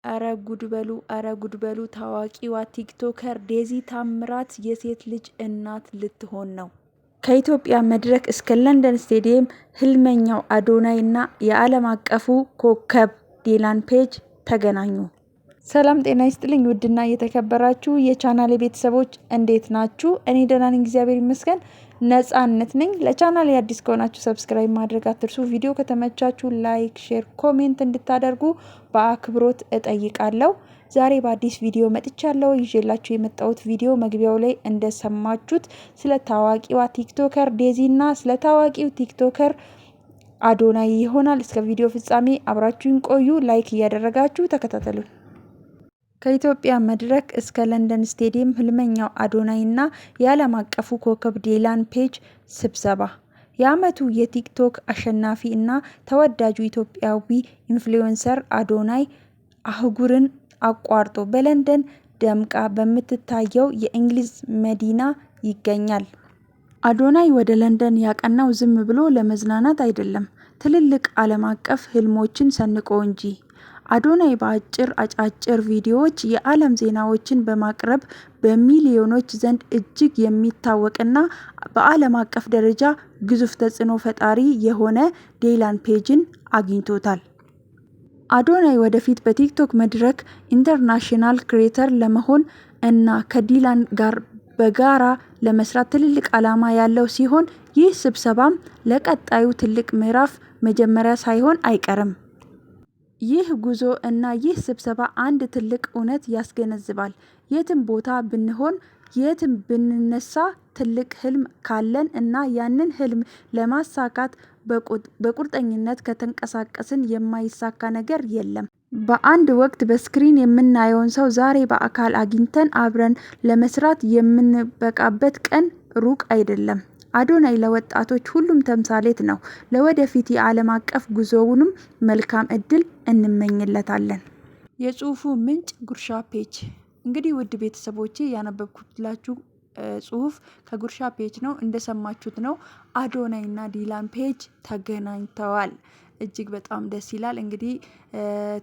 አረ ጉድ በሉ፣ አረ ጉድ በሉ! ታዋቂዋ TikToker ዴዚ ታምራት የሴት ልጅ እናት ልትሆን ነው። ከኢትዮጵያ መድረክ እስከ ለንደን ስቴዲየም ህልመኛው አዶናይ እና የዓለም አቀፉ ኮከብ ዲላን ፔጅ ተገናኙ። ሰላም ጤና ይስጥልኝ። ውድና እየተከበራችሁ የቻናሌ ቤተሰቦች እንዴት ናችሁ? እኔ ደህና ነኝ፣ እግዚአብሔር ይመስገን። ነጻነት ነኝ። ለቻናሌ አዲስ ከሆናችሁ subscribe ማድረግ አትርሱ። ቪዲዮ ከተመቻችሁ like፣ share፣ comment እንድታደርጉ በአክብሮት እጠይቃለሁ። ዛሬ በአዲስ ቪዲዮ መጥቻለሁ። ይዤላችሁ የመጣሁት ቪዲዮ መግቢያው ላይ እንደሰማችሁት ስለ ታዋቂዋ TikToker ዴዚ እና ስለ ታዋቂው TikToker አዶናይ ይሆናል። እስከ ቪዲዮ ፍጻሜ አብራችሁን ቆዩ። like እያደረጋችሁ ተከታተሉን። ከኢትዮጵያ መድረክ እስከ ለንደን ስቴዲየም ህልመኛው አዶናይና የዓለም አቀፉ ኮከብ ዲላን ፔጅ ስብሰባ። የዓመቱ የቲክቶክ አሸናፊ እና ተወዳጁ ኢትዮጵያዊ influencer አዶናይ አህጉርን አቋርጦ በለንደን ደምቃ በምትታየው የእንግሊዝ መዲና ይገኛል። አዶናይ ወደ ለንደን ያቀናው ዝም ብሎ ለመዝናናት አይደለም፣ ትልልቅ ዓለም አቀፍ ህልሞችን ሰንቆ እንጂ። አዶናይ በአጭር አጫጭር ቪዲዮዎች የዓለም ዜናዎችን በማቅረብ በሚሊዮኖች ዘንድ እጅግ የሚታወቅና በዓለም አቀፍ ደረጃ ግዙፍ ተጽዕኖ ፈጣሪ የሆነ ዲላን ፔጅን አግኝቶታል። አዶናይ ወደፊት በቲክቶክ መድረክ international creator ለመሆን እና ከዲላን ጋር በጋራ ለመስራት ትልልቅ ዓላማ ያለው ሲሆን፣ ይህ ስብሰባም ለቀጣዩ ትልቅ ምዕራፍ መጀመሪያ ሳይሆን አይቀርም። ይህ ጉዞ እና ይህ ስብሰባ አንድ ትልቅ እውነት ያስገነዝባል። የትም ቦታ ብንሆን፣ የትም ብንነሳ፣ ትልቅ ህልም ካለን እና ያንን ህልም ለማሳካት በቁርጠኝነት ከተንቀሳቀስን የማይሳካ ነገር የለም። በአንድ ወቅት በ screen የምናየውን ሰው ዛሬ በአካል አግኝተን አብረን ለመስራት የምንበቃበት ቀን ሩቅ አይደለም። አዶናይ ለወጣቶች ሁሉም ተምሳሌት ነው። ለወደፊት የዓለም አቀፍ ጉዞውንም መልካም እድል እንመኝለታለን። የጽሁፉ ምንጭ ጉርሻ page። እንግዲህ ውድ ቤተሰቦቼ፣ ያነበብኩላችሁ ጽሁፍ ከጉርሻ page ነው። እንደሰማችሁት ነው፣ አዶናይ እና ዲላን ፔጅ ተገናኝተዋል። እጅግ በጣም ደስ ይላል። እንግዲህ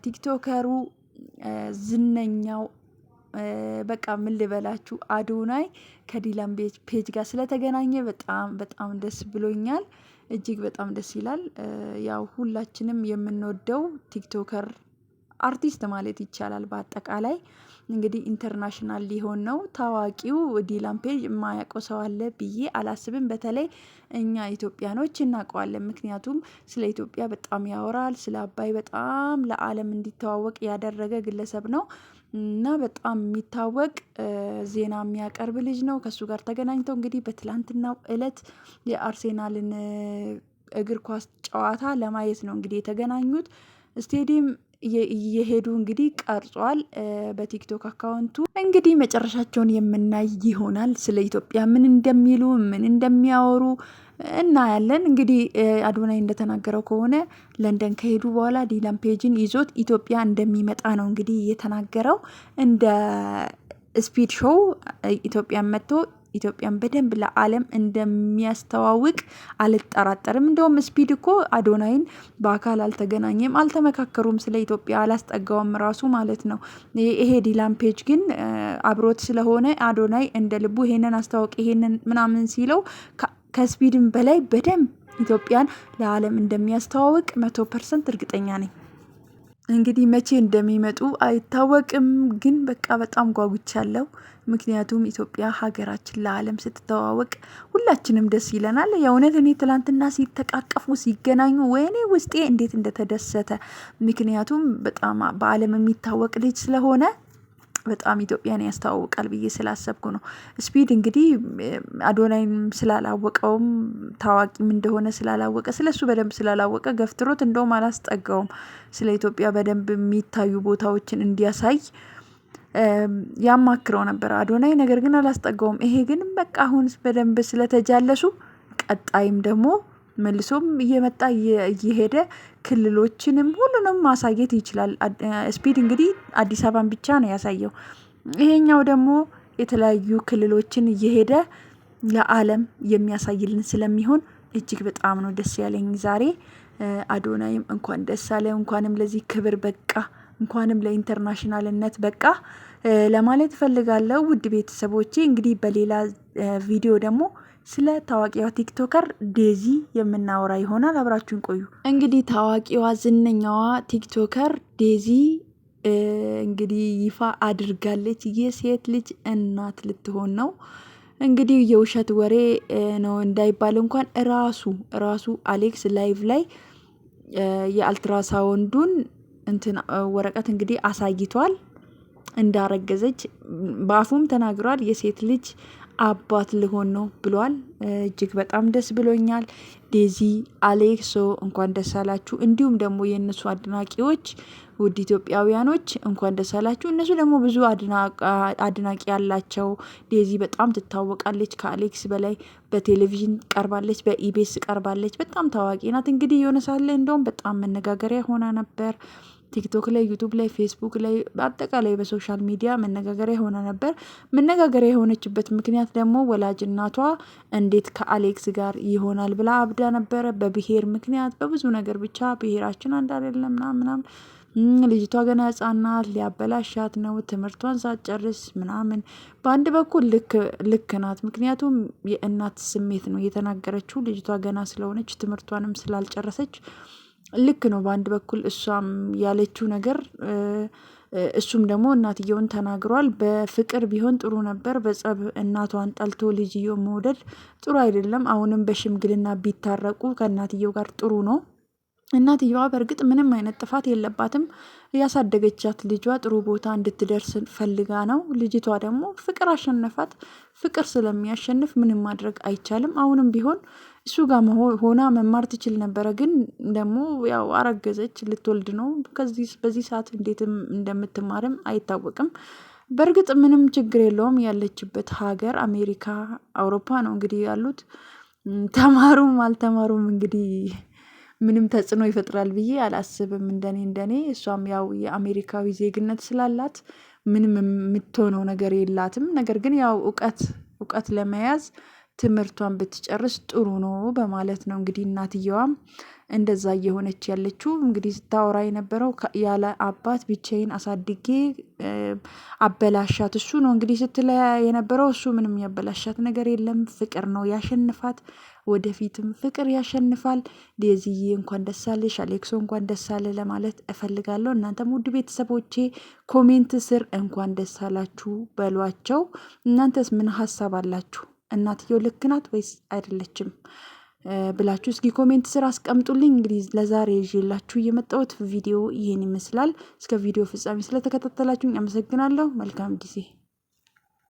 TikToker ኡ ዝነኛው፣ በቃ ምን ልበላችሁ፣ አዶናይ ከዲላን ፔጅ ጋር ስለተገናኘ በጣም በጣም ደስ ብሎኛል። እጅግ በጣም ደስ ይላል። ያው ሁላችንም የምንወደው TikToker አርቲስት ማለት ይቻላል። በአጠቃላይ እንግዲህ international ሊሆን ነው። ታዋቂው ዲላን ፔጅ የማያውቀው ሰው አለ ብዬ አላስብም። በተለይ እኛ ኢትዮጵያኖች እናውቀዋለን። ምክንያቱም ስለ ኢትዮጵያ በጣም ያወራል። ስለ አባይ በጣም ለዓለም እንዲተዋወቅ ያደረገ ግለሰብ ነው እና በጣም የሚታወቅ ዜና የሚያቀርብ ልጅ ነው። ከእሱ ጋር ተገናኝተው እንግዲህ በትላንትናው እለት የአርሴናልን እግር ኳስ ጨዋታ ለማየት ነው እንግዲህ የተገናኙት። ስቴዲየም እየሄዱ እንግዲህ ቀርጿል በቲክቶክ account ኡ። እንግዲህ መጨረሻቸውን የምናይ ይሆናል። ስለ ኢትዮጵያ ምን እንደሚሉ፣ ምን እንደሚያወሩ እናያለን። እንግዲህ አዶናይ እንደተናገረው ከሆነ ለንደን ከሄዱ በኋላ ዲላን ፔጅን ይዞት ኢትዮጵያ እንደሚመጣ ነው እንግዲህ የተናገረው። እንደ ስፒድ ሾው ኢትዮጵያን መጥቶ ኢትዮጵያን በደንብ ለዓለም እንደሚያስተዋውቅ አልጠራጠርም። እንደውም ስፒድ እኮ አዶናይን በአካል አልተገናኘም፣ አልተመካከሩም፣ ስለ ኢትዮጵያ አላስጠጋውም ራሱ ማለት ነው። ይሄ ዲላን ፔጅ ግን አብሮት ስለሆነ አዶናይ እንደ ልቡ ይሄንን አስተዋውቅ፣ ይሄንን ምናምን ሲለው ከስፒድም በላይ በደንብ ኢትዮጵያን ለዓለም እንደሚያስተዋውቅ 100% እርግጠኛ ነኝ። እንግዲህ መቼ እንደሚመጡ አይታወቅም፣ ግን በቃ በጣም ጓጉቻለሁ። ምክንያቱም ኢትዮጵያ ሀገራችን ለዓለም ስትተዋወቅ ሁላችንም ደስ ይለናል። የእውነት እኔ ትላንትና ሲተቃቀፉ፣ ሲገናኙ ወይኔ ውስጤ እንዴት እንደተደሰተ። ምክንያቱም በጣም በዓለም የሚታወቅ ልጅ ስለሆነ በጣም ኢትዮጵያን ያስተዋውቃል ብዬ ስላሰብኩ ነው። ስፒድ እንግዲህ አዶናይም ስላላወቀውም፣ ታዋቂም እንደሆነ ስላላወቀ፣ ስለሱ በደንብ ስላላወቀ ገፍትሮት እንደውም አላስጠጋውም። ስለ ኢትዮጵያ በደንብ የሚታዩ ቦታዎችን እንዲያሳይ ያማክረው ነበር አዶናይ፣ ነገር ግን አላስጠጋውም። ይሄ ግን በቃ አሁን በደንብ ስለተጃለሱ ቀጣይም ደግሞ መልሶም እየመጣ እየሄደ ክልሎችንም ሁሉንም ማሳየት ይችላል። ስፒድ እንግዲህ አዲስ አበባን ብቻ ነው ያሳየው። ይሄኛው ደግሞ የተለያዩ ክልሎችን እየሄደ ለዓለም የሚያሳይልን ስለሚሆን እጅግ በጣም ነው ደስ ያለኝ ዛሬ። አዶናይም እንኳን ደስ አለ፣ እንኳንም ለዚህ ክብር በቃ። እንኳንም ለ international ነት በቃ ለማለት እፈልጋለሁ። ውድ ቤተሰቦቼ እንግዲህ በሌላ ቪዲዮ ደግሞ ስለ ታዋቂዋ TikToker ዴዚ የምናወራ ይሆናል። አብራችሁን ቆዩ። እንግዲህ ታዋቂዋ ዝነኛዋ TikToker ዴዚ እንግዲህ ይፋ አድርጋለች የሴት ልጅ እናት ልትሆን ነው። እንግዲህ የውሸት ወሬ ነው እንዳይባል እንኳን ራሱ አሌክስ live ላይ የአልትራሳውንዱን እንትን ወረቀት እንግዲህ አሳይቷል። እንዳረገዘች በአፉም ተናግሯል። የሴት ልጅ አባት ልሆን ነው ብሏል። እጅግ በጣም ደስ ብሎኛል። ዴዚ አሌክሶ እንኳን ደስ አላችሁ። እንዲሁም ደግሞ የእነሱ አድናቂዎች ውድ ኢትዮጵያውያኖች እንኳን ደስ አላችሁ። እነሱ ደግሞ ብዙ አድናቂ ያላቸው፣ ዴዚ በጣም ትታወቃለች። ከአሌክስ በላይ በቴሌቪዥን ቀርባለች፣ በኢቢኤስ ቀርባለች። በጣም ታዋቂ ናት። እንግዲህ የሆነ ሰዓት ላይ እንደውም በጣም መነጋገሪያ ሆና ነበር። ቲክቶክ ላይ፣ ዩቱብ ላይ፣ ፌስቡክ ላይ በአጠቃላይ በ social media መነጋገሪያ ሆና ነበር። መነጋገሪያ የሆነችበት ምክንያት ደግሞ ወላጅ እናቷ እንዴት ከአሌክስ ጋር ይሆናል ብላ አብዳ ነበረ። በብሄር ምክንያት በብዙ ነገር ብቻ ብሄራችን አንድ አይደለም ምናምን፣ ልጅቷ ገና ሕፃን ናት፣ ሊያበላሻት ነው ትምህርቷን ሳትጨርስ ምናምን። በአንድ በኩል ልክ ናት፣ ምክንያቱም የእናት ስሜት ነው የተናገረችው። ልጅቷ ገና ስለሆነች ትምህርቷንም ስላልጨረሰች ልክ ነው። በአንድ በኩል እሷም ያለችው ነገር እሱም ደግሞ እናትየውን ተናግሯል። በፍቅር ቢሆን ጥሩ ነበር። በጸብ እናቷን ጠልቶ ልጅየው መውደድ ጥሩ አይደለም። አሁንም በሽምግልና ቢታረቁ ከእናትየው ጋር ጥሩ ነው። እናትየዋ በእርግጥ ምንም አይነት ጥፋት የለባትም። ያሳደገቻት ልጇ ጥሩ ቦታ እንድትደርስ ፈልጋ ነው። ልጅቷ ደግሞ ፍቅር አሸነፋት። ፍቅር ስለሚያሸንፍ ምንም ማድረግ አይቻልም። አሁንም ቢሆን እሱ ጋር ሆና መማር ትችል ነበረ። ግን ደግሞ ያው አረገዘች፣ ልትወልድ ነው። ከዚህ በዚህ ሰዓት እንዴትም እንደምትማርም አይታወቅም። በእርግጥ ምንም ችግር የለውም። ያለችበት ሀገር አሜሪካ፣ አውሮፓ ነው እንግዲህ ያሉት። ተማሩም አልተማሩም እንግዲህ ምንም ተጽዕኖ ይፈጥራል ብዬ አላስብም። እንደኔ እሷም ያው የአሜሪካዊ ዜግነት ስላላት ምንም የምትሆነው ነገር የላትም። ነገር ግን ያው እውቀት ለመያዝ ትምህርቷን ብትጨርስ ጥሩ ነው በማለት ነው እንግዲህ እናትየዋም እንደዛ እየሆነች ያለችው። እንግዲህ ስታወራ የነበረው ያለ አባት ብቻዬን አሳድጌ አበላሻት እሱ ነው እንግዲህ ስትለ የነበረው። እሱ ምንም ያበላሻት ነገር የለም፣ ፍቅር ነው ያሸንፋት። ወደፊትም ፍቅር ያሸንፋል። ዴዚዬ እንኳን ደስ አለሽ፣ አሌክሶ እንኳን ደስ አለ ለማለት እፈልጋለሁ። እናንተም ውድ ቤተሰቦቼ comment ስር እንኳን ደስ አላችሁ በሏቸው። እናንተስ ምን ሀሳብ አላችሁ? እናትየው ልክ ናት ወይስ አይደለችም ብላችሁ እስኪ comment ስር አስቀምጡልኝ። እንግዲህ ለዛሬ ይዤላችሁ የመጣሁት ቪዲዮ ይህን ይመስላል። እስከ ቪዲዮ ፍጻሜ ስለተከታተላችሁኝ አመሰግናለሁ። መልካም ጊዜ።